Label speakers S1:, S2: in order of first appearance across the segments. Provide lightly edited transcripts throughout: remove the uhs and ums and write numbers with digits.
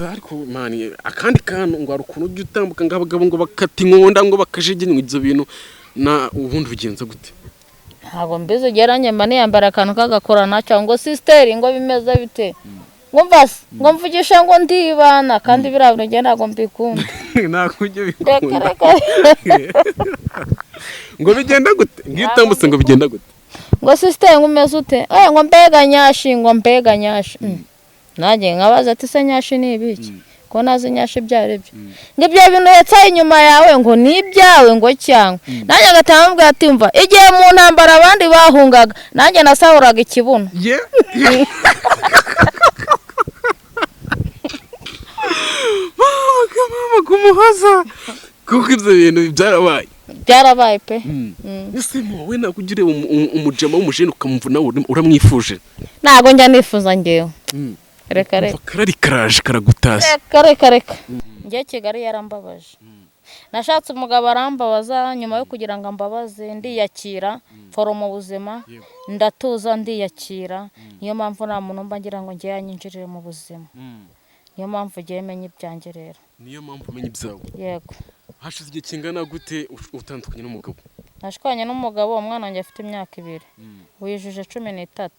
S1: Ariko man, akandi kantu ngo hari ukuntu ujya utambuka ngo abagabo ngo bakata inkonda ngo bakajiginywa, ibyo bintu na ubundi ubigenza gute?
S2: Ntabwo mbizi. Ugeranye mba niyambara akantu k'agakorana cyangwa ngo sister, ngo bimeze bite, ngo mvase, ngo mvugisha, ngo ndibana, kandi biriya bintu njye ntabwo mbikunda.
S1: Ntabwo ujya
S2: Reka.
S1: bikunda.
S2: Reka.
S1: Ngo bigenda gute? Ngo iyo utambutse ngo bigenda gute?
S2: Ngo sister, ngo umeze ute? Ngo mbega nyashi, ngo mbega nyashi. Nanjye nkabaza ati: "Se nyashi ni ibiki, ko nazi nyashi ibyo ari byo?" Ngo ibyo bintu uhetse inyuma yawe ngo ni ibyawe, ngo cyangwa nanjye agataha amubwira ati: "Mva, igihe mu ntambara abandi bahungaga, nanjye nasahuraga ikibuno."
S1: Ye mama, mama kumuhoza, kuko ibyo bintu byarabaye.
S2: Byarabaye pe.
S1: Ese wowe ntabwo ujya ureba umujama w'umujene ukamumva nawe uramwifuje?
S2: Ntabwo njya nifuza ngewe, reka reka.
S1: Umva karari karaje karagutashya.
S2: Reka reka reka, njye Kigali yarambabaje. Nashatse umugabo arambabaza. Nyuma yo kugira ngo ambabaze, ndiyakira, mfora ubuzima, ndatuza, ndiyakira. Niyo mpamvu nta muntu mba ngira ngo njye yanyinjirire mu buzima. Niyo mpamvu ugiye menya ibyanjye rero.
S1: Niyo mpamvu umenya ibyawe.
S2: Yego.
S1: Hashize igihe kingana gute utandukanye n'umugabo?
S2: Nashwanye n'umugabo umwana wanjye afite imyaka 2, wujuje 13.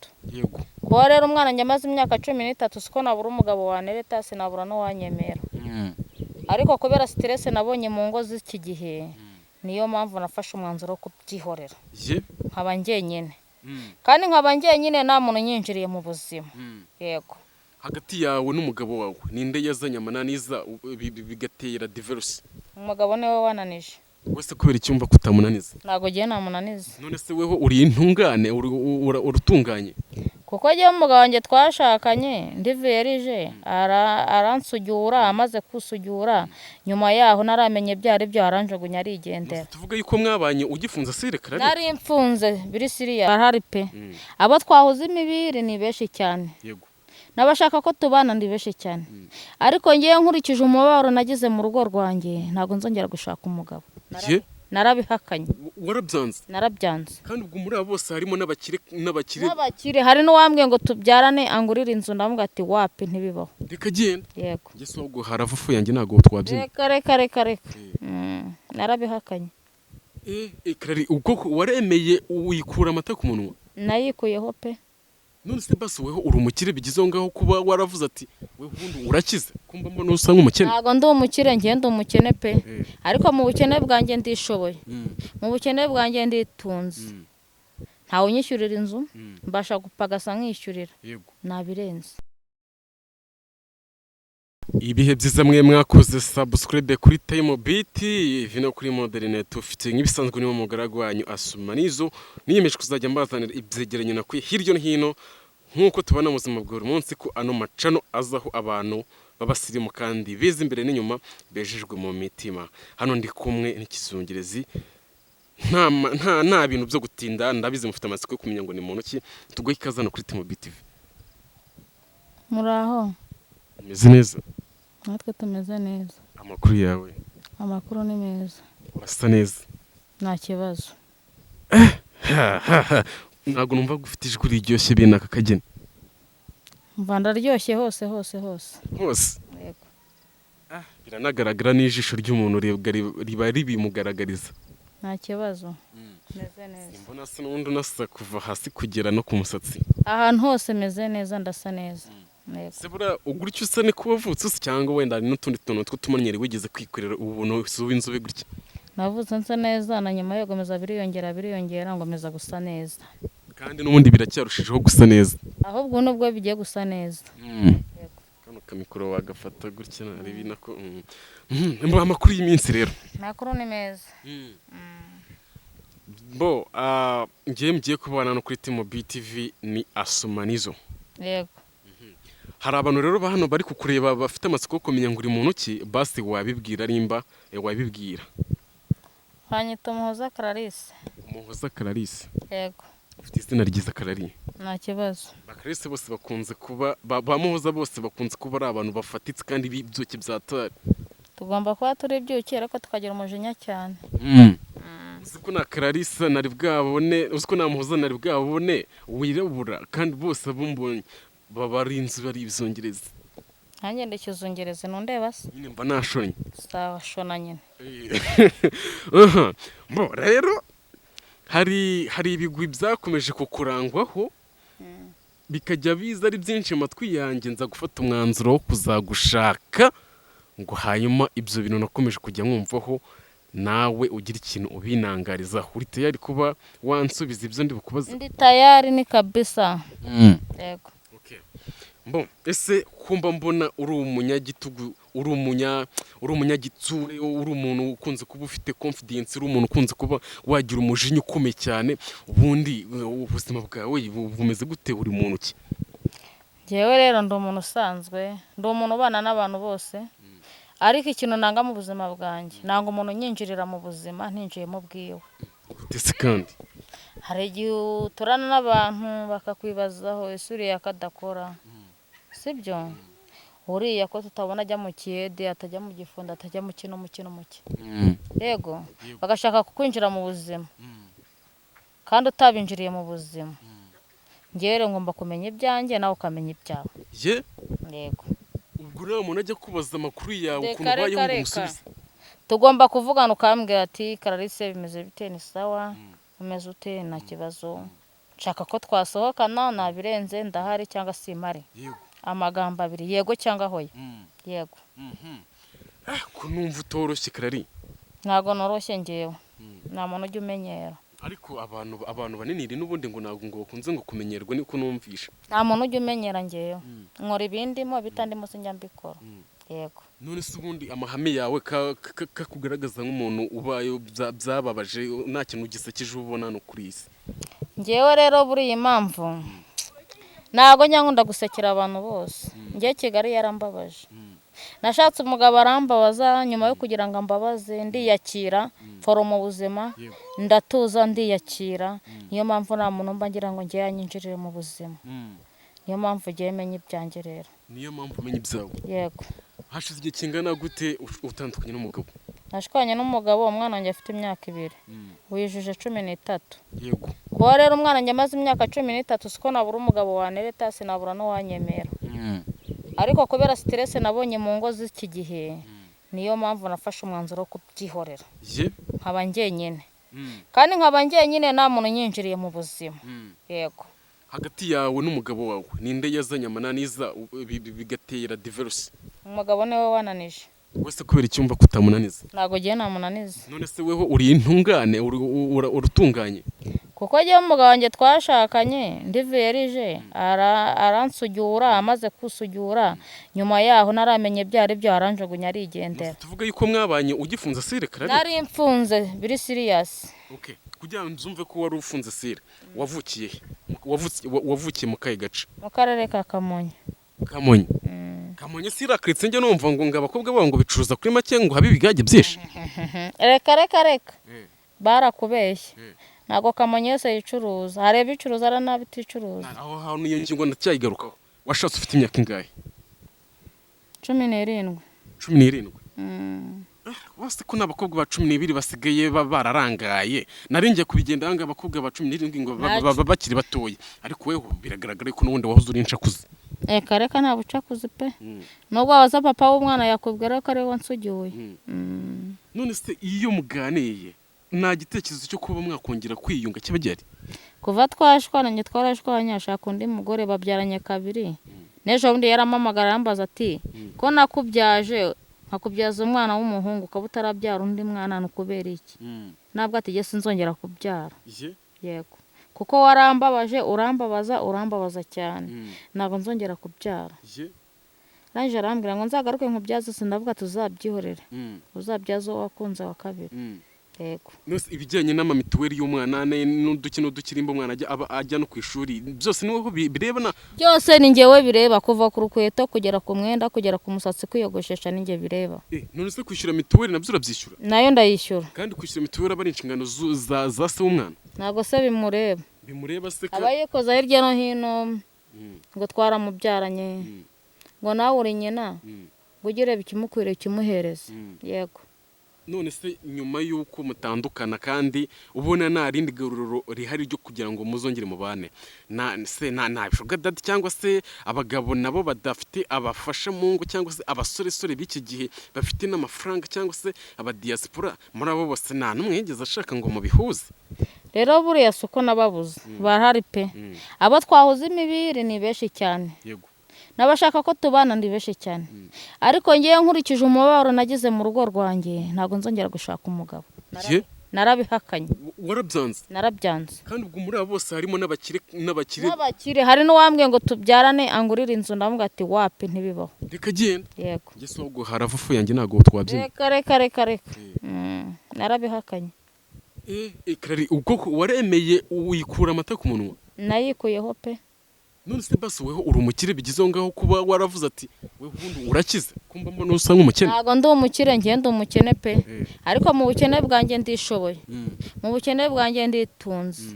S2: Kuba rero umwana wanjye amaze imyaka 13, siko nabura umugabo wanereta, sinabura n'uwanyemera, ariko kubera stress nabonye mu ngo z'iki gihe, niyo mpamvu nafashe umwanzuro wo kubyihorera, nkaba njyenyine, kandi nkaba njyenyine nta muntu unyinjiriye mu buzima. Yego.
S1: Hagati yawe n'umugabo wawe, ninde yazanye amananiza bigatera divorce?
S2: Umugabo niwe wananije.
S1: Wese kubera icyumba kutamunaniza?
S2: Ntabwo ugiye namunaniza.
S1: None se weho uri intungane, urutunganye?
S2: Kuko njyewe umugabo wanjye twashakanye ndi vierge, aransujyura. Amaze kusujyura, nyuma yaho naramenye ibyo ari byo, aranjugunya arigendera.
S1: Tuvuga yuko mwabanye ugifunze sire karari?
S2: Nari mfunze biri siriya, arahari pe. Abo twahuze imibiri ni benshi cyane, n'abashaka ko tubana ni benshi cyane, ariko ngewe nkurikije umubabaro nagize mu rugo rwanjye, ntabwo nzongera gushaka umugabo.
S1: Ye?
S2: Narabihakanye.
S1: Warabyanze?
S2: Narabyanze.
S1: Kandi ubwo muri abo bose harimo n'abakire n'abakire.
S2: N'abakire. Hari n'uwambwiye ngo tubyarane, angurire inzu, ndamubwira ati: "Wapi, ntibibaho."
S1: Reka genda.
S2: Yego.
S1: Njye si ahubwo haravufu yanjye, ntabwo twabyina.
S2: Reka reka reka reka. Narabihakanye.
S1: Karari, ubwo waremeye wikura amata ku munwa?
S2: Nayikuyeho pe.
S1: None se basi weho uri umukire bigize aho ngaho, kuba waravuze ati weho ubundi urakize, kumva mbona usa nk'umukene?
S2: Ntabwo ndi umukire, njye ndi umukene pe, ariko mu bukene bwanjye ndishoboye, mu bukene bwanjye nditunze. Ntawe unyishyurira inzu, mbasha gupagasa nkishyurira. Nabirenze.
S1: Ibihe byiza mwe mwakoze subscribe kuri Time Beat vino kuri Moderne. Ufite nk'ibisanzwe niwo mugaragu wanyu Asumanizo. Niyemeje kuzajya mbazanira ibyegeranyo nakwiye hirya no hino, nk'uko tubona mu buzima bwa buri munsi ko ano macano azaho abantu b'abasirimu kandi biza imbere n'inyuma, bejejwe mu mitima. Hano ndi kumwe n'ikizungerezi. Nta bintu byo gutinda, ndabizi mufite amatsiko yo kumenya ngo ni muntu ki. Tuguhe ikaze hano kuri Time Beat TV.
S2: Muraho.
S1: Umeze neza?
S2: Natwe tumeze neza.
S1: Amakuru yawe?
S2: Amakuru ni meza.
S1: Urasa neza.
S2: Nta kibazo.
S1: Ha, ha, ha. Ntabwo numva ko ufite ijwi riryoshye bene aka kageni.
S2: Mva, ndaryoshye hose hose hose.
S1: Hose?
S2: Yego.
S1: Biranagaragara, n'ijisho ry'umuntu riba ribimugaragariza.
S2: Nta kibazo, meze neza.
S1: Mbona asa n'ubundi unasa kuva hasi kugera no ku musatsi.
S2: Ahantu hose meze neza, ndasa neza. Yego.
S1: Se buriya gutyo usa ni kuba wavutse usa, cyangwa wenda hari n'utundi tuntu tw'utumanyeri wigeze kwikorera ubuntu uba inzobe gutya?
S2: Navutse nsa neza, na nyuma yo gomeza biriyongera, biriyongera, ngomeza gusa neza.
S1: Kandi n'ubundi biracyarushijeho gusa neza.
S2: Ahubwo nubwo bigiye gusa neza. Yego.
S1: Kano kamikoro wagafata gutya naribi nako. Amakuru y'iminsi rero?
S2: Amakuru ni meza.
S1: Bo ngiye mugiye kubana no kuri Timo BTV ni Asumanizo.
S2: Yego.
S1: Hari abantu rero ba hano bari kukureba bafite amatsiko yo kumenya ngo uri muntu ki. Basi wabibwira nimba wabibwira.
S2: Banyita Umuhoza Clarisse.
S1: Umuhoza Clarisse?
S2: Yego.
S1: Ufite izina ryiza, Clarisse.
S2: Nta kibazo.
S1: Ba Clarisse bose bakunze kuba ba Muhoza bose bakunze kuba ari abantu bafatitse kandi b'ibyuki bya tari.
S2: Tugomba kuba turi ibyuki, ariko tukagira umujinya cyane.
S1: Uzi ko nta Clarisse nari bwabone, uzi ko nta Muhoza nari bwabone wirabura, kandi bose abo mbonye baba ari inzu, bari ibizungerezi.
S2: Nanjye ndikizungereze, ntundeba se?
S1: Nyine mba nashonye.
S2: Sawa, shona nyine.
S1: Aha. Bo rero hari ibigwi byakomeje kukurangwaho, bikajya biza ari byinshi mu matwi yanjye, nza gufata umwanzuro wo kuzagushaka ngo hanyuma ibyo bintu nakomeje kujya mwumvaho nawe ugira ikintu ubinangarizaho. Uri tayari kuba wansubiza ibyo ndi bukubaze?
S2: Ndi tayari, ni kabisa, yego.
S1: Okay. Bon, ese kumba mbona uri umunyagitugu, uri umunyagitsure, uri umuntu ukunze kuba ufite confidence, uri umuntu ukunze kuba wagira umujinya ukomeye cyane, ubundi ubuzima bwawe bumeze gute? Uri muntu ki?
S2: Njyewe rero ndi umuntu usanzwe, ndi umuntu ubana n'abantu bose, ariko ikintu nanga mu buzima bwanjye, nanga umuntu unyinjirira mu buzima ntinjiyemo bwiwe.
S1: Gute se kandi?
S2: Hari igihe uturana n'abantu bakakwibazaho: ese uriya ko adakora, sibyo? Uriya ko tutabona ajya mu kiyede, atajya mu gifundo, atajya mu kino, mu kino, mu ki? Yego, bagashaka kukwinjira mu buzima kandi utabinjiriye mu buzima. Njyewe rero ngomba kumenya ibyanjye, nawe ukamenya ibyawe.
S1: Ye?
S2: Yego.
S1: Ubwo uriya muntu ajya kubaza amakuru yawe
S2: Reka,
S1: ukuntu ubayeho
S2: reka,
S1: ngo
S2: reka.
S1: umusubize?
S2: Tugomba kuvugana, ukambwira ati: "Clarisse, bimeze bite? Ni sawa, umeze ute? Nta kibazo, nshaka ko twasohokana, nabirenze, ndahari cyangwa simpari." Amagambo abiri, yego cyangwa hoya, yego.
S1: Ko numva utoroshye, Clary?
S2: Ntabwo noroshye ngewe, nta muntu ujya umenyera.
S1: Ariko abantu banini n'ubundi ngo ntabwo ngo bakunze ngo kumenyerwa, niko numvisha.
S2: Nta muntu ujya umenyera ngewe, nkora ibindimo, bitandimo sinjya mbikora, yego.
S1: None se ubundi amahame yawe kakugaragaza nk'umuntu ubaye byababaje, nta kintu gisekeje ubona hano kuri iyi si?
S2: Ngewe rero buriya impamvu ntabwo njya nkunda gusekera abantu bose, ngewe Kigali yarambabaje. Nashatse umugabo arambabaza, nyuma yo kugira ngo ambabaze ndiyakira, mfora mu buzima, ndatuza, ndiyakira. Niyo mpamvu nta muntu mba ngira ngo ngewe anyinjirire mu buzima. Niyo mpamvu ngewe menya ibyanjye rero.
S1: Niyo mpamvu umenya ibyawe?
S2: Yego.
S1: Hashize igihe kingana gute utandukanye n'umugabo?
S2: Nashwanye n'umugabo umwana wanjye afite imyaka 2, wujuje 13. Kuba rero umwana wanjye amaze imyaka 13, siko nabura umugabo wanereta, sinabura n'uwanyemera, ariko kubera stress nabonye mu ngo z'iki gihe, niyo mpamvu nafashe umwanzuro wo kubyihorera, nkaba njyenyine, kandi nkaba njyenyine nta muntu unyinjiriye mu buzima, yego.
S1: Hagati yawe n'umugabo wawe, ninde yazanye amananiza bigatera divorce?
S2: Umugabo niwe wananije.
S1: Wese kubera icyumba kutamunaniza?
S2: Ntabwo ugiye namunaniza.
S1: None se weho uri intungane, urutunganye?
S2: Kuko njyewe umugabo wanjye twashakanye ndi vierge, aransujyura, amaze kusujyura nyuma yaho naramenye ibyo ari byo, aranjugunya arigendera.
S1: Tuvuga yuko mwabanye ugifunze sire, Clary?
S2: Nari mfunze biri serious.
S1: Okay, kugira ngo nzumve ko wari ufunze sire, wavukiye he? Wavukiye mu kahe gace?
S2: Mu karere ka Kamonyi.
S1: Kamonyi. Kamonyi sirakiritse, njye numva ngo abakobwa babo ngo bicuruza kuri make, ngo habe ibigage byinshi.
S2: Reka, reka, reka, barakubeshye. Ntabwo Kamonyi yose yicuruza, hari abicuruza, hari n'abiticuruza.
S1: Aho hantu iyo ngingo ndacyayigarukaho. Washatse ufite imyaka ingahe?
S2: 17.
S1: 17?
S2: Mm.
S1: Bose ko n'abakobwa ba 12 basigaye bararangaye. Nari ngiye kubigenda ahangaha, abakobwa ba 17 ngo bakiri batoya, ariko weho biragaragara ko n'ubundi wahoze uri inshakuzi.
S2: Reka, reka, nta bucakuzi pe. Nubwo wabaza papa w'umwana yakubwira ko ari we wansugiwe.
S1: None se iyo muganiye nta gitekerezo cyo kuba mwakongera kwiyunga kiba gihari?
S2: Kuva twashwananye, twarashwanye, ashaka undi mugore, babyaranye kabiri. N'ejo bundi yarampamagara arambaza ati: "Ko nakubyaje nkakubyaza umwana w'umuhungu, ukaba utarabyara undi mwana, ni ukubera iki?" Ntabwo ati: "Jye sinzongera kubyara." Yego, kuko warambabaje, urambabaza, urambabaza cyane, ntabwo nzongera kubyara. Arangije arambwira ngo nzagaruke nkubyaze, sinavuga, tuzabyihorere, uzabyaze uwo wakunze wa kabiri. Yego.
S1: None se ibijyanye n'amamituweli y'umwana n'udukino dukirimba umwana ajya aba ajya no ku ishuri, byose ni wowe birebana?
S2: Byose ni njyewe bireba, kuva ku rukweto kugera ku mwenda, kugera ku musatsi, kwiyogoshesha, ni njye bireba.
S1: None se kwishyura mituweli nabyo urabyishyura?
S2: Nayo ndayishyura.
S1: Kandi kwishyura mituweli aba ari inshingano za se w'umwana.
S2: Ntabwo se bimureba.
S1: Bimureba se
S2: Aba yikoza hirya no hino ngo twaramubyaranye, ngo nawe uri nyina, ngo ujye ureba ikimukwiriye ukimuhereze. Yego.
S1: None se nyuma y'uko mutandukana kandi ubona nta rindi garuriro rihari ryo kugira ngo muzongere mubane, na se nta sugar daddy cyangwa se abagabo nabo badafite abafasha mu ngo, cyangwa se abasoresore b'iki gihe bafite n'amafaranga, cyangwa se abadiaspora, muri abo bose nta n'umwe yigeze ashaka ngo mubihuze?
S2: Rero buriya si uko nababuze, barahari pe. Abo twahuza imibiri ni benshi cyane, n'abashaka ko tubana ni benshi cyane, ariko ngewe nkurikije umubabaro nagize mu rugo rwanjye, ntabwo nzongera gushaka umugabo.
S1: Ye?
S2: Narabihakanye.
S1: Warabyanze?
S2: Narabyanze.
S1: Kandi ubwo muri abo bose harimo n'abakire n'abakire.
S2: N'abakire. Hari n'uwambwiye ngo tubyarane angurire inzu, ndavuga ati: "Wapi, ntibibaho."
S1: Reka genda.
S2: Yego.
S1: Njye si ubwo harava ifu yanjye, ntabwo twabyina.
S2: Reka, reka, reka, reka. Narabihakanye.
S1: Clary, ubwo waremeye wikura amata ku munwa?
S2: Nayikuyeho pe.
S1: None se basi weho uri umukire bigize aho ngaho, kuba waravuze ati we ubundi urakize, kumba mbona usa nk'umukene?
S2: Ntabwo ndi umukire, njye ndi umukene pe, ariko mu bukene bwanjye ndishoboye, mu bukene bwanjye nditunze.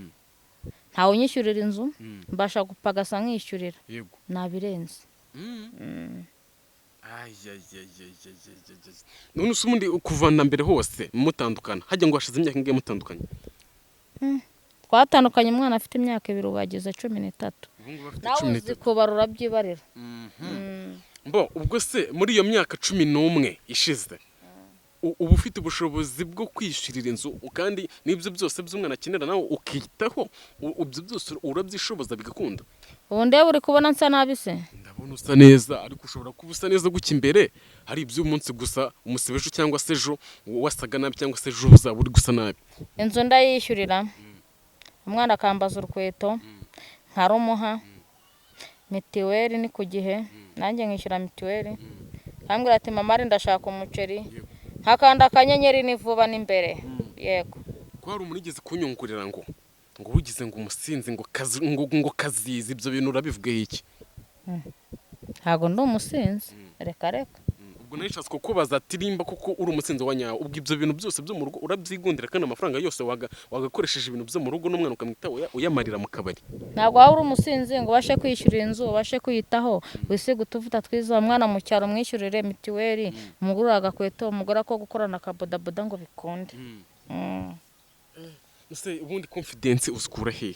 S2: Ntawe unyishyurira inzu, mbasha gupagasa nkishyurira. Nabirenze.
S1: Ayayayayayayayay. None se ubundi kuva na mbere hose mutandukana, hajya ngo hashize imyaka ingahe mutandukanye?
S2: Twatandukanye umwana afite imyaka 2, ubu ageze 13.
S1: Ubu ngubu afite
S2: Nawe
S1: cumi
S2: uzi
S1: n'itatu.
S2: kubara, urabyibarira.
S1: Mbo ubwo se muri iyo myaka 11 ishize, uba ufite ubushobozi bwo kwishyurira inzu, kandi n'ibyo byose by'umwana akenera nawe ukitaho, ibyo byose urabyishoboza bigakunda?
S2: Ubu ndeba uri kubona nsa nabi se?
S1: Ndabona usa neza, ariko ushobora kuba usa neza gutya imbere hari iby'umunsi gusa, umusibe ejo cyangwa se ejo wasaga nabi, cyangwa se ejo uzaba uri gusa nabi.
S2: Inzu ndayishyurira, umwana akambaza urukweto nkarumuha, mitiweli ni ku gihe, nanjye nkishyura mitiweli, akambwira ati: "Mama, ari ndashaka umuceri," nkakanda akanyenyeri, ni vuba n'imbere, yego.
S1: Ko hari umuntu ugeze kunyungurira ngo wigize ngo umusinzi, ngo kazi, ngo kazizi, ibyo bintu urabivugaho iki?
S2: Ntabwo ndi umusinzi, reka reka.
S1: Ubwo nari nshatse kukubaza ati nimba koko uri umusinzi wa nyawo, ubwo ibyo bintu byose byo mu rugo urabyigundira, kandi amafaranga yose wagakoresheje ibintu byo mu rugo n'umwana ukamwitaho uyamarira mu kabari?
S2: Ntabwo waba uri umusinzi ngo ubashe kwishyura inzu, ubashe kwiyitaho, wisige utuvuta twiza, umwana mu cyaro umwishyurire mitiweli, umugurire agakweto, umugore ako gukorana akabodaboda ngo bikunde.
S1: Ese ubundi confidence uzikura hehe?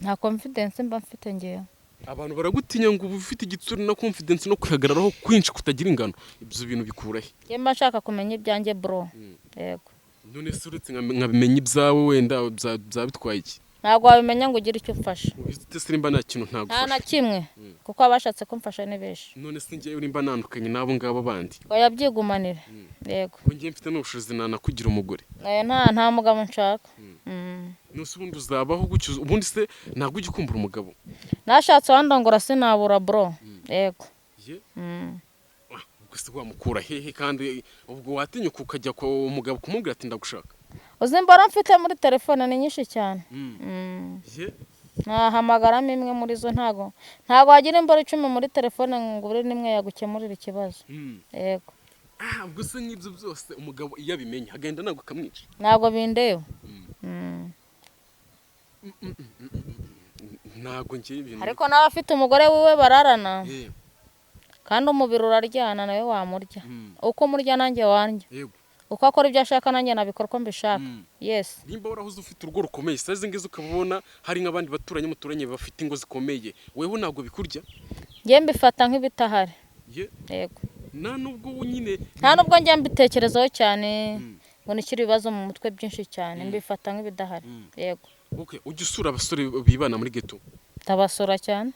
S2: Nta confidence mba mfite ngewe.
S1: Abantu baragutinya ngo uba ufite igitsure na confidence no kwihagararaho kwinshi kutagira ingano, ibyo bintu bikura he?
S2: Njye mba nshaka kumenya ibyanjye, bro, yego.
S1: None se uretse nkabimenya ibyawe, wenda byaba bitwaye iki?
S2: Ntabwo wabimenya ngo ugire icyo umfasha.
S1: Ubizi ute se nimba nta kintu
S2: Nta na
S1: ntagufasha?
S2: kimwe, kuko abashatse kumfasha ni benshi.
S1: None se njyewe nimba nandukanye n'abo ngabo bandi?
S2: Oya, byigumanire, yego.
S1: Ngo njyewe mfite n'ubushobozi nanakugira umugore.
S2: Nta mugabo nshaka.
S1: None se ubundi uzabaho gutyo? Ubundi se ntabwo ujya ukumbura umugabo?
S2: Nashatse wandongora sinabura, bro, yego.
S1: Ye? Ah, ubwo se wamukura hehe? Kandi ubwo watinyuka ukajya kwa umugabo kumubwira ati: "Ndagushaka"?
S2: Uzi imboro mfite muri telefone ni nyinshi cyane.
S1: Ye?
S2: Nahamagaramo imwe muri zo. Ntago wagira imboro 10 muri telefone ngo ubure n'imwe yagukemurira ikibazo. Yego.
S1: Ah, ubwo se nk'ibyo byose umugabo iyo abimenye agenda ntabwo akamwica?
S2: Ntabwo bindeba.
S1: Ntabwo ngiye ibintu.
S2: Ariko nawe afite umugore wiwe bararana, kandi umubiri uraryana, nawe wamurya. Uko umurya nanjye wandya. Uko akora ibyo ashaka nanjye nabikora uko mbishaka, yes.
S1: Nimba warahoze ufite urugo rukomeye, isaha izi ngizi ukaba ubona hari nk'abandi baturanyi muturanye bafite ingo zikomeye, weho ntabwo bikurya?
S2: Njye mbifata nk'ibitahari.
S1: Ye?
S2: Yego.
S1: Nta nubwo nyine?
S2: Nta nubwo njya mbitekerezaho cyane ngo nishyire ibibazo mu mutwe byinshi cyane, mbifata nk'ibidahari, yego.
S1: Okay, ujya usura abasore bibana muri ghetto?
S2: Ndabasura cyane.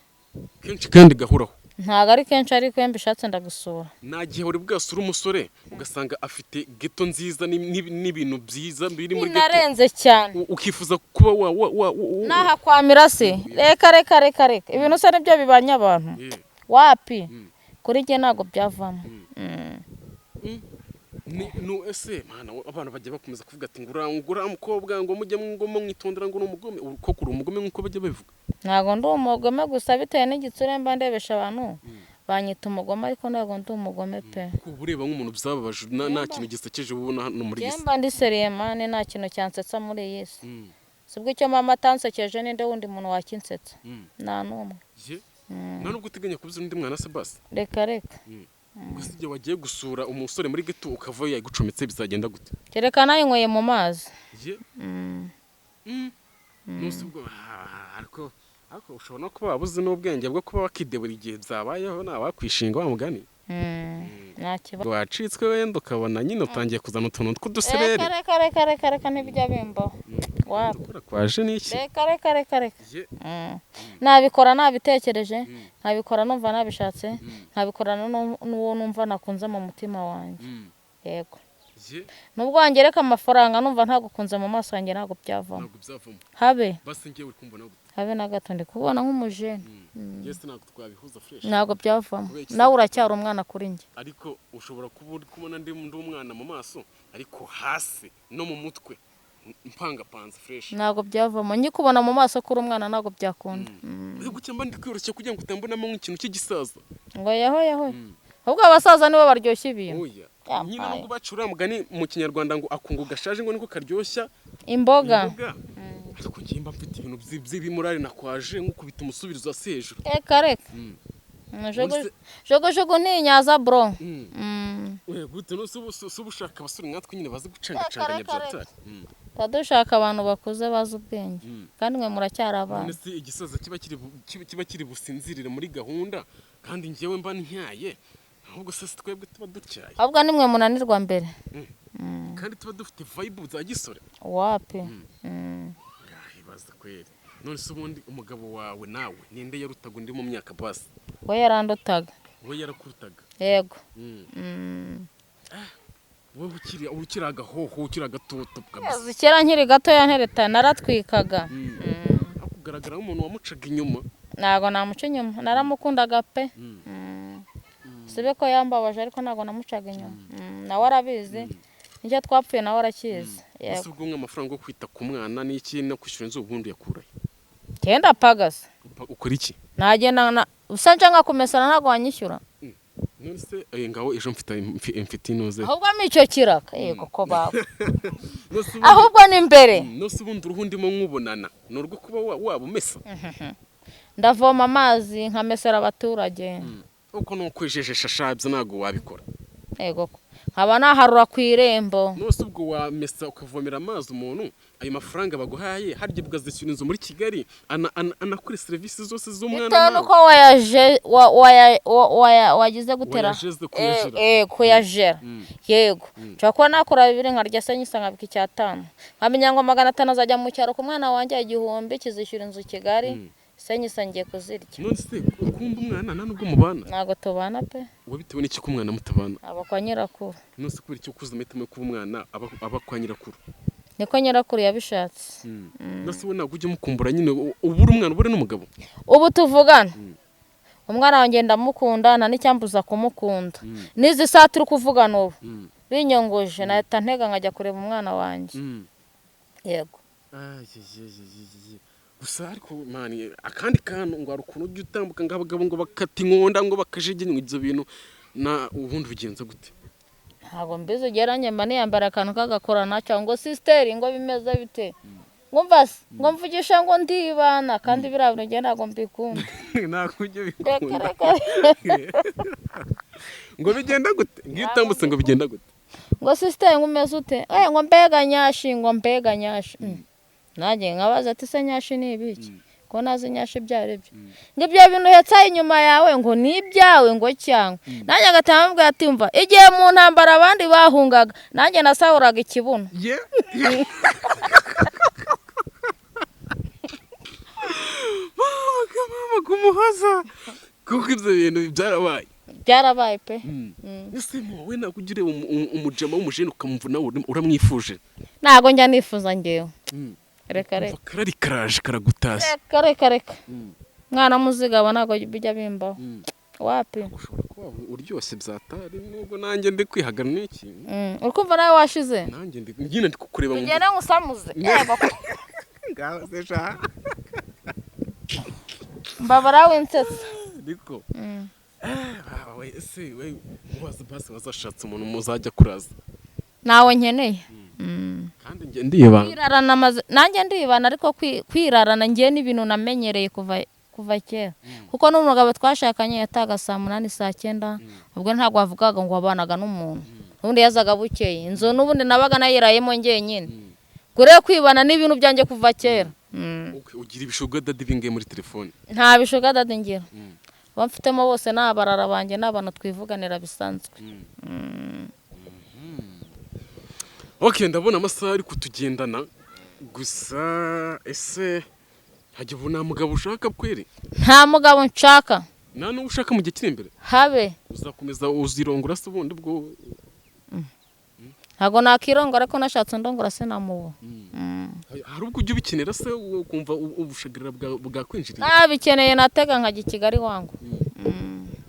S1: Kenshi kandi gahoraho?
S2: Ntabwo ari kenshi, ariko iyo mbishatse ndagusura.
S1: Nta gihe wari bwasura umusore ugasanga afite ghetto nziza n'ibintu byiza biri muri ghetto,
S2: Binarenze cyane.
S1: ukifuza kuba wa wa wa wa-
S2: Nahakwamira se? Reka, reka, reka, reka, ibintu se nibyo bibanye abantu? Wapi, kuri njye ntabwo byavamo.
S1: Ni ese mana, abantu bajya bakomeza kuvuga ati ngo uriya mukobwa ngo mujye ngo mwitondera, ngo ni umugome. Koko uri umugome nk'uko bajya babivuga?
S2: Ntabwo ndi umugome, gusa bitewe n'igitsure mba ndebesha abantu banyita umugome, ariko ntabwo ndi umugome pe.
S1: Kuba ureba nk'umuntu byababaje, nta kintu gisekeje uba ubona hano muri
S2: Njye
S1: iyi si.
S2: mba ndi sérieux, man, nta kintu cyansetsa muri iyi si. Si bwo icyo mama atansekeje, ninde wundi muntu wakinsetsa? Nta n'umwe.
S1: Ye? Nta nubwo uteganya kubyara undi mwana se basi?
S2: Reka, reka.
S1: Gusa igihe wagiye gusura umusore muri ghetto ukavayo yayigucometse, bizagenda gute?
S2: Kereka nayinyweye mu mazi.
S1: Ye. Nuse ubwo ariko ushobora no kuba wabuze n'ubwenge bwo kuba wakidebura igihe byabayeho, nta wakwishinga wa mugani.
S2: Nta kibazo.
S1: Wacitswe wenda ukabona nyine utangiye kuzana utuntu tw'udusereri.
S2: Reka, reka, reka, reka, reka, ntibijya bimbaho. Wapi.
S1: Gukora kwaje n'iki?
S2: Reka, reka, reka, reka.
S1: Ye.
S2: Nabikora nabitekereje, nkabikora numva nabishatse, nkabikorana n'uwo numva nakunze mu mutima wanjye. Yego.
S1: Ye.
S2: Nubwo wangereka amafaranga numva ntagukunze mu maso yanjye, ntabwo byavamo.
S1: Ntabwo byavamo.
S2: Habe.
S1: Basi ngewe uri kumbona gute?
S2: Habe na gato, ndi kubona nk'umujene.
S1: Yes, ntabwo twabihuza fresh.
S2: Ntabwo byavamo.
S1: Kubera iki?
S2: Nawe uracyari umwana kuri njye.
S1: Ariko ushobora kuba uri kubona ndi umwana mu maso, ariko hasi no mu mutwe mpangapanze fresh.
S2: Ntabwo byavamo, nkikubona mu maso kuri umwana ntabwo byakunda.
S1: Uri gucya mba ndi kwiyoroshya kugira ngo utambonamo nk'ikintu cy'igisaza.
S2: Ngo yaho yaho, ahubwo abasaza nibo baryoshya ibintu.
S1: Oya.
S2: Yampaye.
S1: Nyine nubwo bacura mugani mu Kinyarwanda ngo akungu gashaje ngo niko karyoshya
S2: imboga.
S1: Imboga. Ariko ngiye mba mfite ibintu by'ibimurari nakwaje nk'ukubita umusubirizo hasi hejuru.
S2: Reka, reka. Jogojogo ntinyaza, bro.
S1: Oya, gute? No si uba ushaka abasore nkatwe nyine bazi gucangacanganya.
S2: Reka, reka.
S1: Byatari.
S2: Tuba dushaka abantu bakuze bazi ubwenge, kandi mwe muracyari abana.
S1: None se igisaza kiba kiri businzirire muri gahunda kandi njyewe mba ntyaye? Ahubwo se si twebwe tuba dutyaye?
S2: Ahubwo nimwe munanirwa mbere.
S1: Kandi tuba dufite vibe za gisore.
S2: Wapi.
S1: Ibaza kweri. None se ubundi umugabo wawe nawe ninde yarutaga undi mu myaka basi?
S2: We yarandutaga.
S1: We yarakurutaga?
S2: Yego.
S1: Wowe ukiri agahoho, ukiri agatoto kabisa.
S2: Uzi kera nkiri gatoya ntereta naratwikaga.
S1: Aho kugaragara nk'umuntu wamucaga inyuma.
S2: Ntabwo namuca inyuma, naramukundaga pe. Sibe ko yambabaje, ariko ntabwo namucaga inyuma. Nawe arabizi, nicyo twapfuye nawe arakizi.
S1: Ese
S2: Yego.
S1: ubwo nk'amafaranga yo kwita ku mwana n'iki no kwishyura inzu ubundi yakurahe?
S2: Genda pagasa.
S1: Ukora iki?
S2: Nagenda na usa nje nkakumesana, ntabwo wanyishyura.
S1: None se ngaho ejo mfite inoze.
S2: Ahubwo icyo kiraka, yego ko baba.
S1: None se ubundi-
S2: Ahubwo ni imbere.
S1: None se ubundi uruhu ndimo nkubonana ni urwo kuba waba umesa?
S2: Ndavoma amazi, nkamesera abaturage.
S1: Uko ni ukwijejesha shabyo, ntabwo wabikora.
S2: Yego ko nkaba naharura ku irembo.
S1: None se ubwo wamesa ukavomera amazi umuntu, ayo mafaranga baguhaye harya bwazishyura inzu muri Kigali, anakora serivisi zose z'umwana
S2: Bitewe
S1: nawe?
S2: n'uko wayaje wagize gutera.
S1: Wayajeze, kuyajera.
S2: Kuyajera, yego. Nshobora kuba nakora bibiri nkarya se nyisa nkabika icyatanu, nkamenya ngo 500 azajya mu cyaro ku mwana wanjye, 1000 kizishyura inzu i Kigali, se nyisa ngiye kuzirya.
S1: None se ukumva umwana nta nubwo mubana?
S2: Ntabwo tubana pe.
S1: Wowe bitewe n'iki ko umwana mutabana?
S2: Aba kwa nyirakuru.
S1: None se kubera icyo ukuze amahitamo yo kuba umwana aba kwa nyirakuru?
S2: Niko nyirakuru yabishatse.
S1: None se wowe ntabwo ujya umukumbura nyine, ubura umwana ubure n'umugabo?
S2: Ubu tuvugana umwana wanjye ndamukunda, nta n'icyambuza kumukunda. N'izi saha turi kuvugana ubu, binyongoje nahita ntega nkajya kureba umwana wanjye, yego.
S1: Ah, ye, ye, ye, ye, ye, ye. Gusa ariko man, akandi kantu ngo hari ukuntu ujya utambuka ngo abagabo ngo bakata inkonda ngo bakajiginywa, ibyo bintu na ubundi ubigenza gute?
S2: Ntabwo mbizi, ugeranye mba niyambara akantu k'agakorana cyangwa ngo sister, ngo bimeze bite, ngo mvase ngo mvugisha ngo ndibana, kandi biriya bintu njye ntabwo mbikunda.
S1: Ntabwo ujya
S2: Reka.
S1: bikunda.
S2: Reka.
S1: Ngo bigenda gute ngo iyo utambutse, ngo bigenda gute?
S2: Ngo sister, ngo umeze ute? Ngo mbega nyashi, ngo mbega nyashi. Nanjye nkabaza ati: "Se nyashi ni ibiki, ko nazi nyashi ibyo ari byo?" Ngo ibyo bintu uhetse inyuma yawe ngo ni ibyawe, ngo cyangwa nanjye agataha amubwira ati: "Mva igihe mu ntambara abandi bahungaga, nanjye nasahuraga ikibuno."
S1: Ye mama, kumuhoza kuko ibyo bintu byarabaye.
S2: Byarabaye pe.
S1: Ese wowe ntabwo ujya ureba umujama w'umujene ukamumva nawe uramwifuje?
S2: Ntabwo njya nifuza ngewe, reka reka.
S1: Umva karari karaje karagutashye.
S2: Reka, reka, reka, mwana muzigaba, ntabwo bijya bimbaho, wapi.
S1: Ushobora kuba uryoshye byatari, nubwo nanjye ndi kwihagana n'iki.
S2: Uri kumva nawe washize.
S1: Nanjye ndi nyine ndi kukureba nkumva.
S2: Tugende ngusamuze. Yego.
S1: Ngaho se sha.
S2: Mbabara w'insetsa.
S1: Niko. Baba we, ese we mubaze basi wazashatse umuntu muzajya kuraza?
S2: Ntawe nkeneye.
S1: Kandi njye ndibanga.
S2: Kwirarana, nanjye ndibana, ariko kwirarana ngewe n'ibintu namenyereye kuva Kuva kera, kuko n'umugabo twashakanye yataga saa 8 saa 9, ubwo ntabwo wavugaga ngo wabanaga n'umuntu. Ubundi yazaga bukeye, inzu n'ubundi nabaga nayirayemo njyenyine. Kure kwibana n'ibintu byanjye kuva kera.
S1: Ugira ibishuga daddy bingahe muri telefone?
S2: Nta bishuga daddy ngira. Abo mfitemo bose ni abarara banjye, ni abantu twivuganira bisanzwe.
S1: Okay, ndabona amasaha ari kutugendana gusa. Ese hajya ubu nta mugabo ushaka kweri?
S2: Nta mugabo nshaka.
S1: Nta n'uwo ushaka mu gihe kiri imbere?
S2: Habe.
S1: Uzakomeza uzirongora se ubundi bwo?
S2: Ntabwo nakirongora, ariko nashatse ndongora sinamubona.
S1: Hari ubwo ujya ubikenera se, ukumva ubushagarira bwakwinjiriye?
S2: Nabikeneye natega nkajya i Kigali wangu.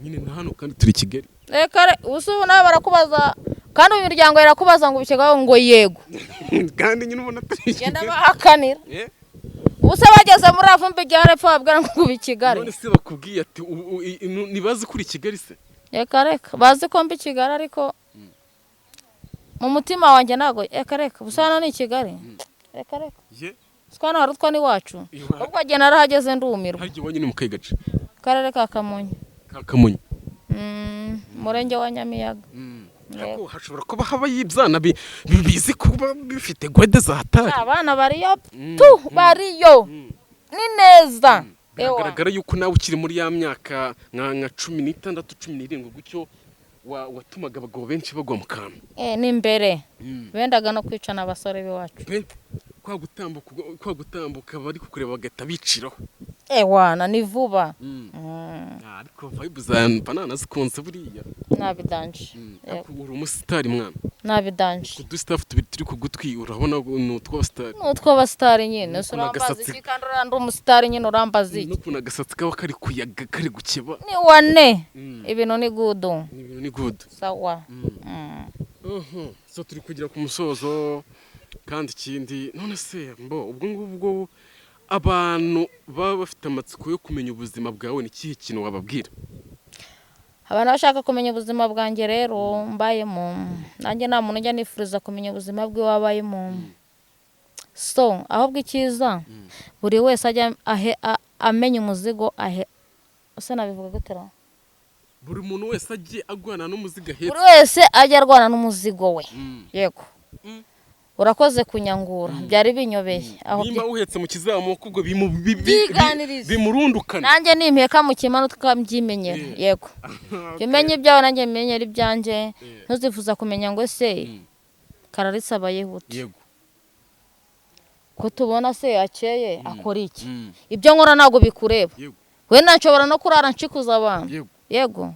S1: Nyine na hano kandi turi i Kigali.
S2: Reka ubu nawe barakubaza, kandi imiryango irakubaza ngo ubikigaho ngo yego.
S1: Kandi nyine ubona turi i
S2: Genda
S1: Kigali.
S2: bahakanira. Ubu se bageze muri Avumbi igihe hepfo babwira ngo uba i Kigali?
S1: None se bakubwiye ati ntibazi ko uri i Kigali se?
S2: Reka reka, bazi ko mba i Kigali, ariko mu mutima wanjye ntabwo. Reka reka, ubu hano ni i Kigali? Reka reka.
S1: Ye.
S2: Siko hano hari utwo n'iwacu.
S1: Iwa-
S2: Ubwo njye narahageze ndumirwa.
S1: Harya iwanyu ni mu kahe gace?
S2: Karere ka Kamonyi.
S1: Ka Kamonyi.
S2: Umurenge wa Nyamiyaga.
S1: Ariko hashobora kuba habayo ibyana bizi kuba bifite gwede za hatari.
S2: Abana bariyo tu, bariyo ni neza. Ewa.
S1: Biragaragara yuko nawe ukiri muri ya myaka nka 16, 17 gutyo, watumaga abagabo benshi bagwa mu kantu.
S2: Ni imbere bendaga no kwicana abasore b'iwacu.
S1: Pe, kwa gutambuka bari kukureba bagahita biciraho.
S2: Ewana ni vuba.
S1: Ah, ariko vibe za banana zikunze buriya.
S2: Nabidanje.
S1: Ariko uri umusitari mwana.
S2: Nabidanje.
S1: Ku dusitafu tubiri turi ku gutwi, urabona ni utw'abasitari.
S2: Ni utw'abasitari nyine. Ese
S1: N'ukuntu
S2: urambaza
S1: agasatsi-
S2: iki kandi uriya ndi umusitari nyine, urambaza iki?
S1: N'ukuntu agasatsi kaba kari kuyaga kari gukeba.
S2: Ni wane, ibintu ni good.
S1: Ni ibintu ni good.
S2: Sawa.
S1: So turi kugera ku musozo, kandi ikindi none se mbo ubwo ngubwo abantu baba bafite amatsiko yo kumenya ubuzima bwawe, ni ikihe kintu wababwira?
S2: Abantu bashaka kumenya ubuzima bwanjye rero mbayemo, nanjye nta muntu ujya nifuriza kumenya ubuzima bwe wabayemo. So ahubwo icyiza, buri wese ajya amenya umuzigo ahe. Ese nabivuga gute ra?
S1: Buri muntu wese ajye agwana n'umuzigo ahetse.
S2: Buri wese ajya arwana n'umuzigo we. Yego. Urakoze kunyangura, byari binyobeye aho.
S1: Nimba uhetse mu kizamuka ubwo
S2: Byiganirize.
S1: Bimurundukana.
S2: Nanjye nimpeka mu kimano tukabyimenyera. Yego, jya umenya ibyawe nanjye menyera ibyanjye. Ntuzifuza kumenya ngo ese Kararisa abayeho ute? Ko tubona se akeye, akora iki? Ibyo nkora ntabwo bikureba. Wenda nshobora no kurara nshikuza abantu. Yego.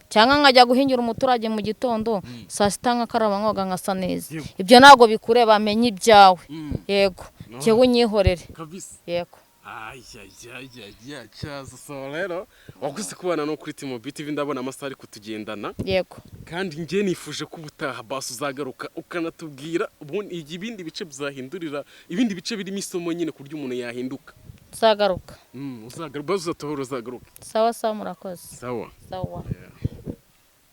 S2: Cyangwa nkajya guhingira umuturage mu gitondo, saa sita nkakaraba, nkoga, nkasa neza. Ibyo ntabwo bikureba, menya ibyawe. Yego, jyewe unyihorere.
S1: Kabisa.
S2: Yego.
S1: Ayayayaya, cyaza. So rero wakoze kubana no kuri Timo BTV, ndabona amasaha ari kutugendana.
S2: Yego.
S1: Kandi njye nifuje ko ubutaha basi uzagaruka ukanatubwira ubundi ibindi bice byahindurira, ibindi bice birimo isomo nyine ku buryo umuntu yahinduka.
S2: Nzagaruka.
S1: Uzagaruka, basi uzatohora uzagaruka.
S2: Sawa sawa, murakoze.
S1: Sawa.
S2: Sawa.
S1: Yeah.